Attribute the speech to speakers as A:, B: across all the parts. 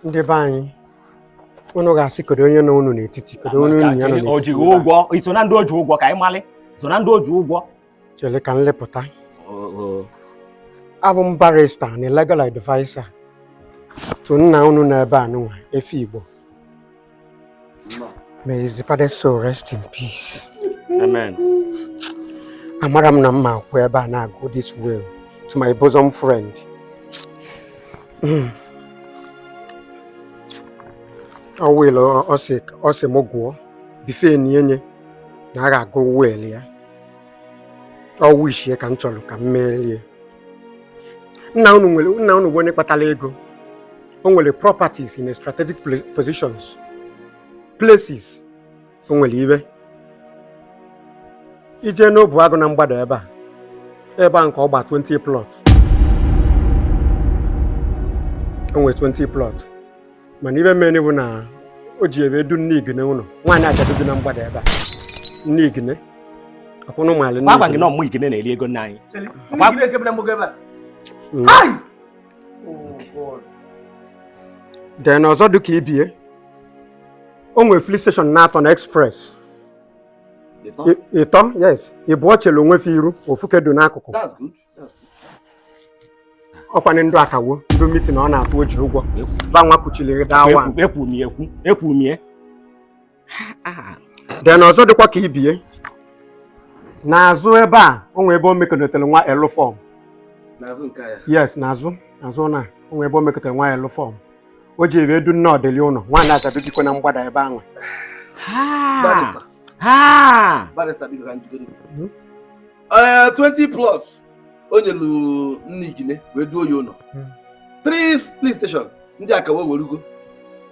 A: Ndị be anyị, unu ga-asị kedu onye nọ unu n'etiti, kedu onye unu ya nọ
B: O
A: n'etiti
B: jighị
A: ebe a?
B: Ụgwọ iso na ndị o ji ụgwọ ka anyị malị so na ndị o ji ụgwọ.
A: Chere ka m lepụta. Abụ m barrister na legal adviser to nna unu nọ ebe a nụnwa, Efe Igbo. May his departed soul rest in peace.
B: Amen.
A: Amara m na mma akwụ ebe a na-agụ this will to my bosom friend. Ọ will ọ sị m gụọ before enye na a ga-agụ will ya. Ọ wish ya ka m chọrọ ka m merie. Nna unu nwere, nna unu bụ onye kpatara ego. O nwere properties in a strategic positions, places. O nwere ibe ije n'obu agụ na mgbada ebe a, ebe a nke ọ gba 20 plot. O nwere 20 plot, mana ibe mere bụ na o ji ebe edu nne igine ụlọ nwaanyị ajadu bi na mgbada ebe a, nne igine ọkwụnụ malị nne
B: Gwa gị
A: igine.
B: Na ọmụ igine na-eri ego nna anyị.
C: Ndị Igine na mgbe ebe a. Oh God.
A: Then ọzọ dị ka ibie, o nwere filling station na-atọ na express. Ịtọ, yes, ịbụọ chere onwe fe iru, ofu kedo n'akụkụ.
D: That's good. That's good.
A: Ọkwanị ndụ akawo ndụ meeting ọ na-atụ o ji ụgwọ banwa kuchiri dawa.
B: Ekwu m ya, ekwu ekwu m ya.
A: Then ọzọ dịkwa ka ibie, n'azụ ebe a, o nwere ebe o mekọnetara nwa elu form.
D: N'azụ nke ya.
A: Yes, n'azụ, n'azụ na o nwere ebe o mekọtara nwa elu form o ji ebe edu nne ọdịli ụlọ nwaanyị ajadu bikwa na mgbada ebe ahụ.
D: Barrister.
B: Ha.
D: Barrister, biko ka njikere. Ee, 20 plus o nyelu nne igine wee duo ya ụlọ. Three police station ndị akawo werugo.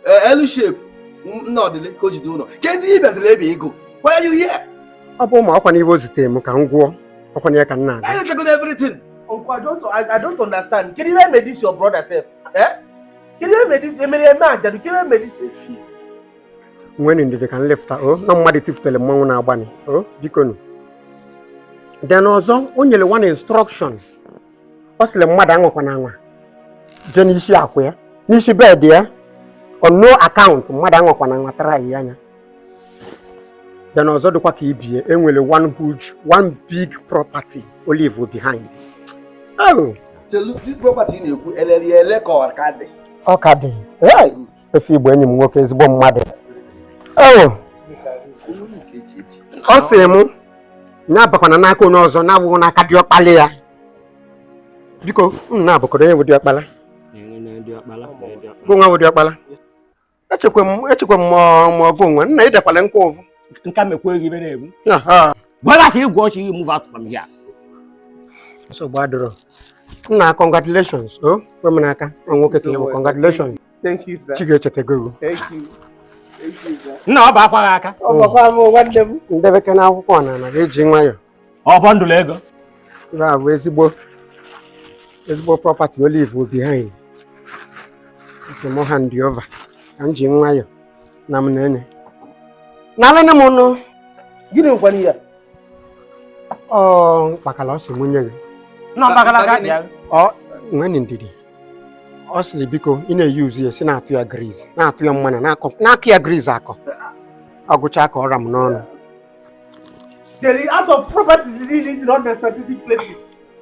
D: Ee, L shape nne ọdịlị ka o jide ụlọ. Kezi ihe bịaziri ebe ego? Why are you here?
A: Ọ bụ ma ọkwa n'ihe o zitere m ka m gwụọ, ọkwa na ya ka m na-aga.
D: I check on everything.
C: Uncle, I don't understand. Can you hear me this your brother self? Eh? Can you hear me this? Emere eme ajadu. Can you hear me this?
A: Nwere ndidi ka m lefta o na mmadụ tifụtere mmanwụ na-agbani o, biko nụ. Then ọzọ, o nyere one instruction. Ọ sịrị mmadụ anwakwana anwa jee n'isi akwa ya, n'isi bed ya, on no account. Mmadụ anwakwana anwa tara ya anya. Then ọzọ dịkwa ka ibie, enwere one huge, one big property o leave behind. Oh.
D: Chelu, this property ị na-ekwu, eleli ele ka ọ ka dị?
A: Ọ ka dị. Hey! Efe Igbo, enyi m nwoke, ezigbo mmadụ. Oh, ọ sị mụ na-abakwana n'aka onye ọzọ na-abụghị n'aka diọkpala ya. Biko, m na-abụkọrọ onye bụ diọkpala. Gụ nwa bụ diọkpala. Echekwa m ma ọgụ nwe nna idekwala nkwa ụvụ.
B: Nka mekwa ego ibe na-egbu.
A: Aha.
B: Gwara sị ịgwọ ọchị, move out from here.
A: Nsogbu adịrọ, nna. Congratulations o, kwe m n'aka ọ nwoke ka ị bụ. Congratulations.
C: Thank you, sir.
A: Chi ga-echetago.
C: Thank you. Thank you, sir.
B: Nna, ọ bụ akwa gị aka.
C: Ọ gwakwa m nwanne m.
A: Ndebeke n'akwụkwọ na na eji nwayọ.
B: Ọ bundle ego.
A: Ebe a bụ ezigbo ezigbo property o leave behind. Sị m hand over ka m ji nwayọ na m na-enye n'alịnị m nụ.
C: Gịnị nkwana ya?
A: Ọ mkpakala ọ sị m nye gị.
B: Nna, mkpakala aka bịa.
A: Ọ nwere ndidi. Ọ sịrị biko, ị na-eyuzu ya, si na-atụ ya grease, na-atụ ya mmanụ, na-akụ ya grease, akọ ọgụcha ka ọra m n'ọnụ.
C: Jerry, out of properties niile isi na ọ dị na strategic places.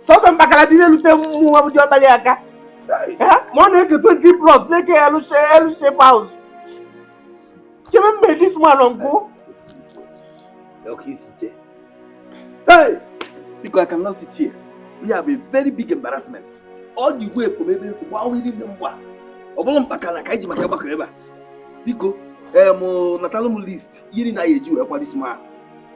C: Sọsọ mkpakala dị n'elute mmụọ bụ diọkpala ya aka. Eh? Ma ọ na-eke 20 plot, na-eke L shape house. Kebe mme this man, uncle?
D: Okay, isi je. Hey! Biko, I cannot sit here. We have a very big embarrassment. All the way from ebe nsogbu ahụ niile mgba. Ọ bụrụ mkpakala ka anyị ji maka gbakọ ebe a. Biko, em natalụ m list ihe niile anyị eji wee kwa this man.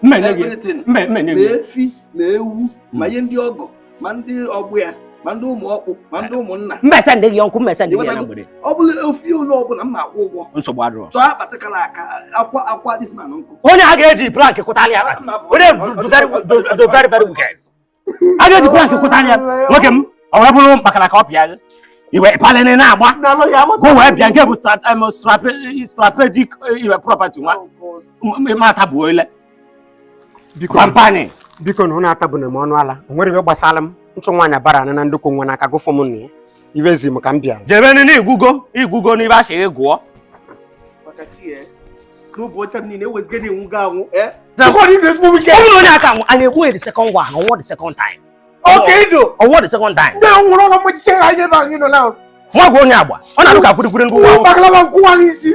B: Mmenye gị.
D: Everything.
B: Mmenye
D: Ma
B: gị.
D: efi, ma ewu, ma ihe ndị ọgọ, ma ndị ọgbụ ya, ma ndị ụmụ ọkpụ, ma ndị ụmụnna.
B: Mmesa ndị gị ọnkụ, mmesa ndị gị ya na mgbede.
D: Ọ bụrụ ofi onye ọbụla m na-akwụ ụgwọ.
B: Nsogbu adịrọ.
D: Chọọ akpatị kara aka akwa akwa this man nkụ.
B: Onye a ga-eji plank kụtalị ya akpati. Onye do very do very very wicked. A ga-eji plank kụtalị ya. Nwoke m, ọ wee bụrụ mkpakala ka ọ pịa gị. Iwe palịnị na-agba.
C: Na lawyer,
B: Go wee bịa nke bụ strategic iwe property nwa. Ma atabuo ile.
A: Biko.
B: Kampani.
A: Biko, na ụnụ atabụna m ọnụ ala. O nwere ihe gbasara m nchụ nwaanyị bara na ndokọ nwa n'aka gụfọ m nna ya. Ibe ezi m ka m bịara.
B: Jebe nini igugo igugo n'ibe a sịrị gụọ.
C: Maka chi ya, n'obi ọcha m niile eweziga na enwu ga anwụ. Eh?
B: Ọ
C: Ọ dị ezigbo wicked.
B: bụrụ na onye aka anwụ, a na-egbu ya the second one, ọnwụọ the second time.
C: Oke ido.
B: Ọnwụọ the second time.
C: Ndị nwụrụ ọnụ mmachiche ha ihe ebe anyị nọ na.
B: Nwa gwa onye agba, ọ na-alụ ka kwurikwuri ndị ụwa.
C: Mkpakalaba nkwụwa gị isi.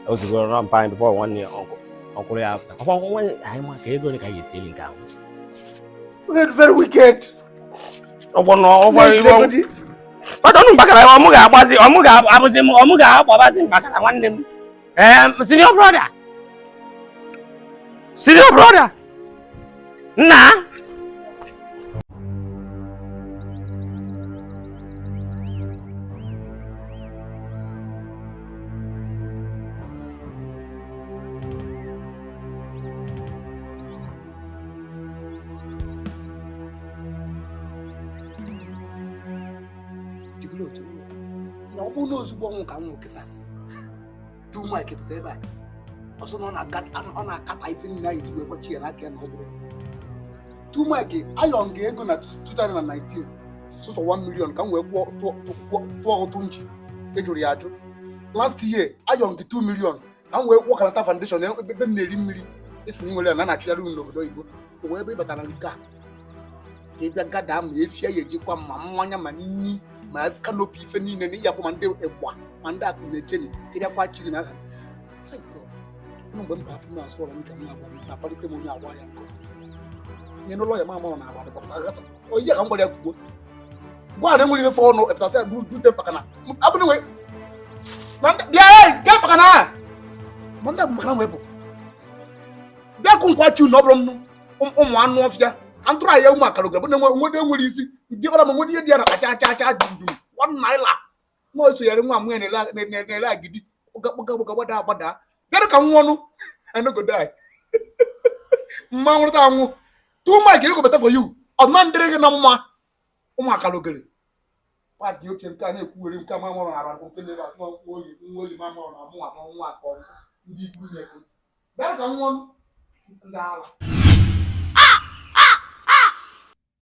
B: Ozugbo rọ mpa anyị before nwanne ya ọgụ ọkwụrụ ya afta. Ọkwa nwanne anyị ma ka ego ole ka anyị ga-etinyeli nke ahụ.
C: Very wicked.
B: Ọgbọ nọ ọgbọ iwe ọnwụ. Ọdọ mbakara ọmụ ga-agbazi ọmụ ga-abụzi m ọmụ ga-agbabazi mbakara nwanne m. Ee, senior brother. Senior brother. Nna.
E: Jigolo otu na ọ bụrụ na ozugbo ọnwụ ka m nwụrụ kịta tu Mike pụta ebe a ọsọ na ọ na-akata ife niile anyị ji wee gbachi ya n'aka ya na ọ bụrụ tu Mike ayọn ga-ego na 2019 sụsọ 1 million ka m wee tụọ ụtụ nchi ejụrụ ya ajụ last year ayọn gị 2 million ka m wee kwụọ foundation ebe m na-eri mmiri esi na nwere ya na a na-achụgharị unu n'obodo oyibo o wee ebe ị batara nke a ka ị bịa gada ma efia ya ejikwa ma mmanya ma nni ma kanopi ife niile na ịyakwa ma ndị ịgba ma ndị akụ na-echeni ka ịbịakwa chi gị n'aka. Ụmụ mgbe m ba afọ m asụ ụlọ m ka m na-agwa m ike akpalite m onye agwa ya nke ọma. Nye n'ụlọ ya ma amụrụ na agba dịkwa onye ka m gwara ya kwuo gwa na enwere ife ọnụ epụtasị ya bute mpakana abụrụ nwe ma ndị bịa ee gaa mpakana a ma ndị mpakana wee bụ bịa kụ nkwa chi na ọ bụrụ m ụmụ anụ ọfịa ka ntụrụ anyị ụmụ akara oge bụ na nwede nwere isi ndị ọra ma nwede ihe dị ya na acha acha acha dum one naira ma o sonyere nwa m ya na-ele agidi gbaga gbada agbada bịara ka m nwụọ ọnụ I no go die mma nwụrụta anwụ two mic ego better for you ọma ndịrị gị na mma ụmụ akara ogere paaki oche nke a na-ekwuwere nke ama mụrụ arụ nke na-ebe atụ nwa oyi nwa oyi ma mụrụ na mụ nwa nwa akọ ndị ikwu na-ekwu bịara ka m nwụọ ọnụ ndị ala.